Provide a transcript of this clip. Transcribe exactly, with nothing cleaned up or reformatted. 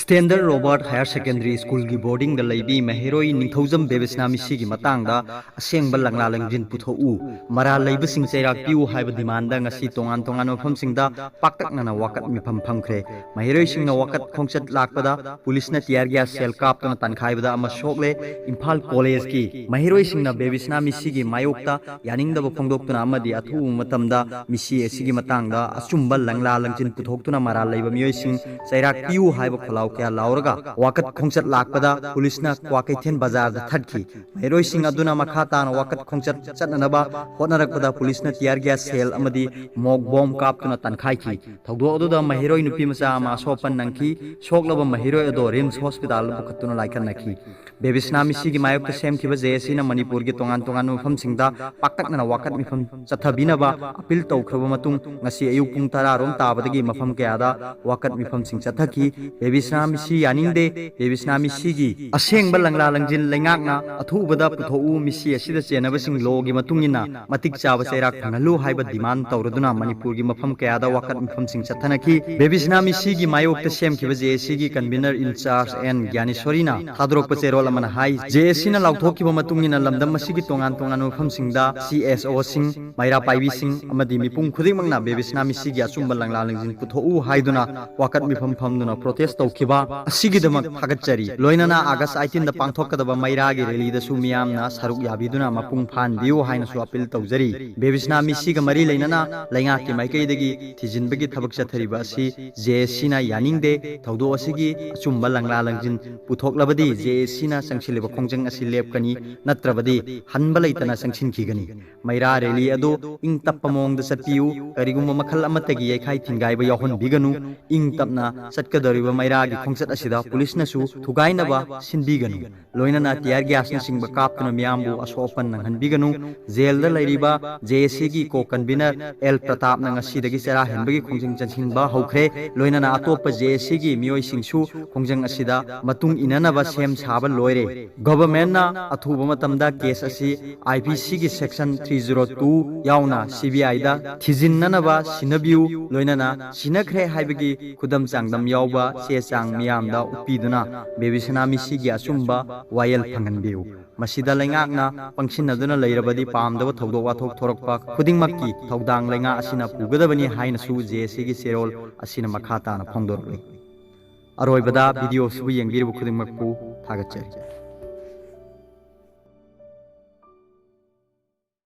Standard Robert higher secondary ꯁ꯭ꯀꯨꯜꯒꯤ ꯕꯣꯔꯗꯤꯡꯗ ꯂꯩꯕꯤ ꯃꯍꯩꯔꯣꯏ ꯅꯤꯡꯊꯧꯖꯝ ꯕꯦꯕꯤꯁꯅꯥ ꯃꯤꯁꯤꯒꯤ ꯃꯇꯥꯡꯗ ꯑꯁꯦꯡꯕ ꯂꯪꯂꯥ ꯂꯪꯖꯤꯟ ꯄꯨꯊꯣꯛꯎ, ꯃꯔꯥꯜ ꯂꯩꯕꯁꯤꯡ ꯆꯩꯔꯥꯛ ꯄꯤꯌꯨ ꯍꯥꯏꯕ ꯗꯤꯃꯥꯟꯗ ꯉꯁꯤ ꯇꯣꯉꯥꯟ ꯇꯣꯉꯥꯟꯕ ꯃꯐꯝꯁꯤꯡꯗ ꯄꯥꯛꯇꯛꯅꯅ ꯋꯥꯀꯠ ꯃꯤꯐꯝ ꯐꯝꯈ꯭ꯔꯦ꯫ ꯃꯍꯩꯔꯣꯏꯁꯤꯡꯅ ꯋꯥꯀꯠ ꯈꯣꯡꯆꯠ ꯂꯥꯛꯄꯗ ꯄꯨꯂꯤꯁꯅ ꯇꯤꯌꯥꯔ ꯒ꯭ꯌꯥꯁ ꯁꯦꯜ ꯀꯥꯞꯇꯨꯅ ꯇꯥꯟꯈꯥꯏꯕꯗ ꯑꯃ ꯁꯣꯛꯂꯦ꯫ ꯏꯝꯐꯥꯜ ꯀꯣꯂꯦꯖꯀꯤ ꯃꯍꯩꯔꯣꯏꯁꯤꯡꯅ ꯕꯦꯕꯤꯁꯅꯥ ꯃꯤꯁꯤꯒꯤ ꯃꯥꯌꯣꯛꯇ ꯌꯥꯅꯤꯡꯗꯕ ꯐꯣꯡꯗꯣꯛꯇꯨꯅ ꯑꯃꯗꯤ ꯑꯊꯨꯕ ꯃꯇꯝꯗ ꯃꯤꯁꯤ ꯑꯁꯤꯒꯤ ꯃꯇꯥꯡꯗ ꯑꯆꯨꯝꯕ ꯂꯪꯂꯥ ꯂꯪꯖꯤꯟ ꯄꯨꯊꯣꯛꯇꯨꯅ ꯃꯔꯥꯜ ꯂꯩꯕ ꯃꯤꯑꯣꯏꯁꯤꯡ ꯆꯩꯔꯥꯛ ꯄꯤꯌꯨ ꯍꯥꯏꯕ ꯈꯣꯜꯂꯥꯎ ꯀꯌꯥ ꯂꯥꯎꯔꯒ ꯋꯥꯀꯠ ꯈꯣꯡꯆꯠ ꯂꯥꯛꯄꯗ ꯄꯨꯂꯤꯁꯅ ꯀ꯭ꯋꯥꯀꯩꯊꯦꯜ ꯕꯖꯥꯔꯗ ꯊꯠꯈꯤ꯫ ꯃꯍꯩꯔꯣꯏꯁꯤꯡ ꯑꯗꯨꯅ ꯃꯈꯥ ꯇꯥꯅ ꯋꯥꯀꯠ ꯈꯣꯡꯆꯠ ꯆꯠꯅꯅꯕ ꯍꯣꯠꯅꯔꯛꯄꯗ ꯄꯨꯂꯤꯁꯅ ꯇꯤꯌꯥꯔ ꯒ꯭ꯌꯥꯁ ꯁꯦꯜ ꯑꯃꯗꯤ ꯃꯣꯛ ꯕꯣꯝ ꯀꯥꯞꯇꯨꯅ ꯇꯥꯟꯈꯥꯏꯈꯤ꯫ ꯊꯧꯗꯣꯛ ꯑꯗꯨꯗ ꯃꯍꯩꯔꯣꯏ ꯅꯨꯄꯤ ꯃꯆꯥ ꯑꯃ ꯑꯁꯣꯛ ꯑꯄꯟ ꯅꯪꯈꯤ꯫ ꯁꯣꯛꯂꯕ ꯃꯍꯩꯔꯣꯏ ꯑꯗꯣ ꯔꯤꯝꯁ ꯍꯣꯁꯄꯤꯇꯥꯜꯗ ꯄꯨꯈꯠꯇꯨꯅ ꯂꯥꯏꯀꯠꯅꯈꯤ꯫ ꯕꯦꯕꯤꯁꯅꯥ ꯃꯤꯁꯤꯒꯤ ꯃꯥꯌꯣꯛꯇ ꯁꯦꯝꯈꯤꯕ ꯖꯦ ꯑꯦ ꯁꯤꯅ ꯃꯅꯤꯄꯨꯔꯒꯤ ꯇꯣꯉꯥꯟ ꯇꯣꯉꯥꯟꯕ ꯃꯐꯝꯁꯤꯡꯗ ꯄꯥꯛꯇꯛꯅꯅ ꯋꯥꯀꯠ ꯃꯤꯐꯝ ꯆꯠꯊꯕꯤꯅꯕ ꯑꯄꯤꯜ ꯇꯧꯈ꯭ꯔꯕ ꯃꯇꯨꯡ, ꯉꯁꯤ ꯑꯌꯨꯛ ꯄꯨꯡ ꯇꯔꯥ ꯔꯣꯝ ꯇꯥꯕꯗꯒꯤ ꯃꯐꯝ ꯀꯌꯥꯗ ꯋꯥꯀꯠ ꯃꯤꯐꯝꯁꯤꯡ ꯆꯠꯊꯈꯤ꯫ ꯕꯦꯕꯤꯁꯅꯥ ꯃꯤꯁꯤ ꯌꯥꯅꯤꯡꯗꯦ, ꯕꯦꯕꯤꯁꯅꯥ ꯃꯤꯁꯤꯒꯤ ꯑꯁꯦꯡꯕ ꯂꯪꯂꯥ ꯂꯪꯖꯤꯟ ꯂꯩꯉꯥꯛꯅ ꯑꯊꯨꯕꯗ ꯄꯨꯊꯣꯛꯎ, ꯃꯤꯁꯤ ꯑꯁꯤꯗ ꯆꯦꯟꯅꯕꯁꯤꯡ ꯂꯣꯒꯤ ꯃꯇꯨꯡ ꯏꯟꯅ ꯃꯇꯤꯛ ꯆꯥꯕ ꯆꯩꯔꯥꯛ ꯐꯪꯍꯜꯂꯨ ꯍꯥꯏꯕ ꯗꯤꯃꯥꯟ ꯇꯧꯔꯗꯨꯅ ꯃꯅꯤꯄꯨꯔꯒꯤ ꯃꯐꯝ ꯀꯌꯥꯗ ꯋꯥꯀꯠ ꯃꯤꯐꯝꯁꯤꯡ ꯆꯠꯊꯅꯈꯤ꯫ ꯕꯦꯕꯤꯁꯅꯥ ꯃꯤꯁꯤꯒꯤ ꯃꯥꯌꯣꯛꯇ ꯁꯦꯝꯈꯤꯕ ꯖꯦ ꯑꯦ ꯁꯤꯒꯤ ꯀꯟꯚꯤꯅꯔ ꯏꯟꯆꯥꯔꯖ ꯑꯦꯟ ꯒ꯭ꯌꯥꯅꯦꯁꯣꯔꯤꯅ ꯊꯥꯗꯣꯔꯛꯄ ꯆꯦꯔꯣꯜ ꯑꯃꯅ ꯍꯥꯏ, ꯖꯦ ꯑꯦ ꯁꯤꯅ ꯂꯥꯎꯊꯣꯛꯈꯤꯕ ꯃꯇꯨꯡ ꯏꯟꯅ ꯂꯝꯗꯝ ꯑꯁꯤꯒꯤ ꯇꯣꯉꯥꯟ ꯇꯣꯉꯥꯟꯕ ꯃꯐꯝꯁꯤꯡꯗ ꯁꯤ ꯑꯦꯁ ꯑꯣꯁꯤꯡ, ꯃꯩꯔꯥ ꯄꯥꯏꯕꯤꯁꯤꯡ ꯑꯃꯗꯤ ꯃꯤꯄꯨꯝ ꯈꯨꯗꯤꯡꯃꯛꯅ ꯕꯦꯕꯤꯁꯅꯥ ꯃꯤꯁꯤꯒꯤ ꯑꯆꯨꯝꯕ ꯂꯪꯂꯥ ꯂꯪꯖꯤꯟ ꯄꯨꯊꯣꯛꯎ ꯍꯥꯏꯗꯨꯅ ꯋꯥꯀꯠ ꯃꯤꯐꯝ ꯐꯝꯗꯨꯅ ꯄ꯭ꯔꯣꯇꯦꯁ ꯇꯧꯈꯤꯕ ꯑꯁꯤꯒꯤꯗꯃꯛ ꯊꯥꯒꯠꯆꯔꯤ꯫ ꯂꯣꯏꯅꯅ ꯑꯥꯒꯁ ꯑꯩꯇꯤꯟꯗ ꯄꯥꯡꯊꯣꯛꯀꯗꯕ ꯃꯩꯔꯥꯒꯤ ꯔꯦꯂꯤꯗꯁꯨ ꯃꯤꯌꯥꯝꯅ ꯁꯔꯨꯛ ꯌꯥꯕꯤꯗꯨꯅ ꯃꯄꯨꯡ ꯐꯥꯍꯟꯕꯤꯌꯨ ꯍꯥꯏꯅꯁꯨ ꯑꯄꯤꯜ ꯇꯧꯖꯔꯤ꯫ ꯕꯦꯕꯤꯁꯅꯥ ꯃꯤꯁꯤꯒ ꯃꯔꯤ ꯂꯩꯅꯅ ꯂꯩꯉꯥꯛꯀꯤ ꯃꯥꯏꯀꯩꯗꯒꯤ ꯊꯤꯖꯤꯟꯕꯒꯤ ꯊꯕꯛ ꯆꯠꯊꯔꯤꯕ ꯑꯁꯤ ꯖꯦ ꯑꯦ ꯁꯤꯅ ꯌꯥꯅꯤꯡꯗꯦ꯫ ꯊꯧꯗꯣꯛ ꯑꯁꯤꯒꯤ ꯑꯆꯨꯝꯕ ꯂꯪꯂꯥ ꯂꯪꯖꯤꯟ ꯄꯨꯊꯣꯛꯂꯕꯗꯤ ꯖꯦ ꯑꯦ ꯁꯤꯅ ꯆꯪꯁꯤꯜꯂꯤꯕ ꯈꯣꯡꯖꯪ ꯑꯁꯤ ꯂꯦꯞꯀꯅꯤ, ꯅꯠꯇ꯭ꯔꯕꯗꯤ ꯍꯟꯕ ꯂꯩꯇꯅ ꯆꯪꯁꯤꯟꯈꯤꯒꯅꯤ꯫ ꯃꯩꯔꯥ ꯔꯦꯂꯤ ꯑꯗꯨ ꯏꯪ ꯇꯞꯄ ꯃꯑꯣꯡꯗ ꯆꯠꯄꯤꯌꯨ, ꯀꯔꯤꯒꯨꯝꯕ ꯃꯈꯜ ꯑꯃꯠꯇꯒꯤ ꯌꯩꯈꯥꯏ ꯊꯤꯡꯒꯥꯏꯕ ꯌꯥꯎꯍꯟꯕꯤꯒꯅꯨ꯫ ꯏꯪ ꯇꯞꯅ ꯆꯠꯀꯗꯧꯔꯤꯕ ꯃꯩꯔꯥꯒꯤ ꯈꯣꯡꯆꯠ ꯑꯁꯤꯗ ꯄꯨꯂꯤꯁꯅꯁꯨ ꯊꯨꯒꯥꯏꯅꯕ ꯁꯤꯟꯕꯤꯒꯅꯨ꯫ ꯂꯣꯏꯅꯅ ꯇꯤꯌꯥꯔ ꯒ꯭ꯌꯥꯁꯅꯆꯤꯡꯕ ꯀꯥꯞꯇꯨꯅ ꯃꯤꯌꯥꯝꯕꯨ ꯑꯁꯣꯛ ꯑꯄꯟ ꯅꯪꯍꯟꯕꯤꯒꯅꯨ꯫ ꯖꯦꯜꯗ ꯂꯩꯔꯤꯕ ꯖꯦ ꯑꯦ ꯁꯤꯒꯤ ꯀꯣ ꯀꯟꯚꯤꯅꯔ ꯑꯦꯜ ꯄ꯭ꯔꯇꯥꯞꯅ ꯉꯁꯤꯗꯒꯤ ꯆꯔꯥ ꯍꯦꯟꯕꯒꯤ ꯈꯣꯡꯖꯪ ꯆꯪꯁꯤꯟꯕ ꯍꯧꯈ꯭ꯔꯦ꯫ ꯂꯣꯏꯅꯅ ꯑꯇꯣꯞꯄ ꯖꯦ ꯑꯦ ꯁꯤꯒꯤ ꯃꯤꯑꯣꯏꯁꯤꯡꯁꯨ ꯈꯣꯡꯖꯪ ꯑꯁꯤꯗ ꯃꯇꯨꯡ ꯏꯟꯅꯅꯕ ꯁꯦꯝ ꯁꯥꯕ ꯂꯣꯏꯔꯦ꯫ ꯒꯣꯚꯔꯟꯃꯦꯟꯠꯅ ꯑꯊꯨꯕ ꯃꯇꯝꯗ ꯀꯦꯁ ꯑꯁꯤ ꯑꯥꯏ ꯄꯤ ꯁꯤꯒꯤ ꯁꯦꯛꯁꯟ ꯊ꯭ꯔꯤ ꯖꯤꯔꯣ ꯇꯨ ꯌꯥꯎꯅ ꯁꯤ ꯕꯤ ꯑꯥꯏꯗ ꯊꯤꯖꯤꯟꯅꯅꯕ ꯁꯤꯟꯅꯕꯤꯌꯨ꯫ ꯂꯣꯏꯅꯅ ꯁꯤꯟꯅꯈ꯭ꯔꯦ ꯍꯥꯏꯕꯒꯤ ꯈꯨꯗꯝ ꯆꯥꯡꯗꯝ ꯌꯥꯎꯕ ꯆꯦ ꯆꯥꯡ ꯆꯥꯡ ꯃꯤꯌꯥꯝꯗ ꯎꯠꯄꯤꯗꯨꯅ ꯕꯦꯕꯤꯁꯅꯥ ꯃꯤꯁꯤꯒꯤ ꯑꯆꯨꯝꯕ ꯋꯥꯌꯦꯜ ꯐꯪꯍꯟꯕꯤꯌꯨ꯫ ꯃꯁꯤꯗ ꯂꯩꯉꯥꯛꯅ ꯄꯪꯁꯤꯟꯅꯗꯨꯅ ꯂꯩꯔꯕꯗꯤ ꯄꯥꯝꯗꯕ ꯊꯧꯗꯣꯛ ꯋꯥꯊꯣꯛ ꯊꯣꯔꯛꯄ ꯈꯨꯗꯤꯡꯃꯛꯀꯤ ꯊꯧꯗꯥꯡ ꯂꯩꯉꯥꯛ ꯑꯁꯤꯅ ꯄꯨꯒꯗꯕꯅꯤ ꯍꯥꯏꯅꯁꯨ ꯖꯦ ꯑꯦꯁ ꯁꯤꯒꯤ ꯆꯦꯔꯣꯜ ꯑꯁꯤꯅ ꯃꯈꯥ ꯇꯥꯅ ꯐꯣꯡꯗꯣꯔꯛꯂꯤ꯫ ꯑꯔꯣꯏꯕꯗ ꯚꯤꯗꯤꯑꯣ ꯑꯁꯤꯕꯨ ꯌꯦꯡꯕꯤꯔꯤꯕ ꯈꯨꯗꯤꯡꯃꯛꯄꯨ ꯊꯥꯒꯠꯆꯔꯤ꯫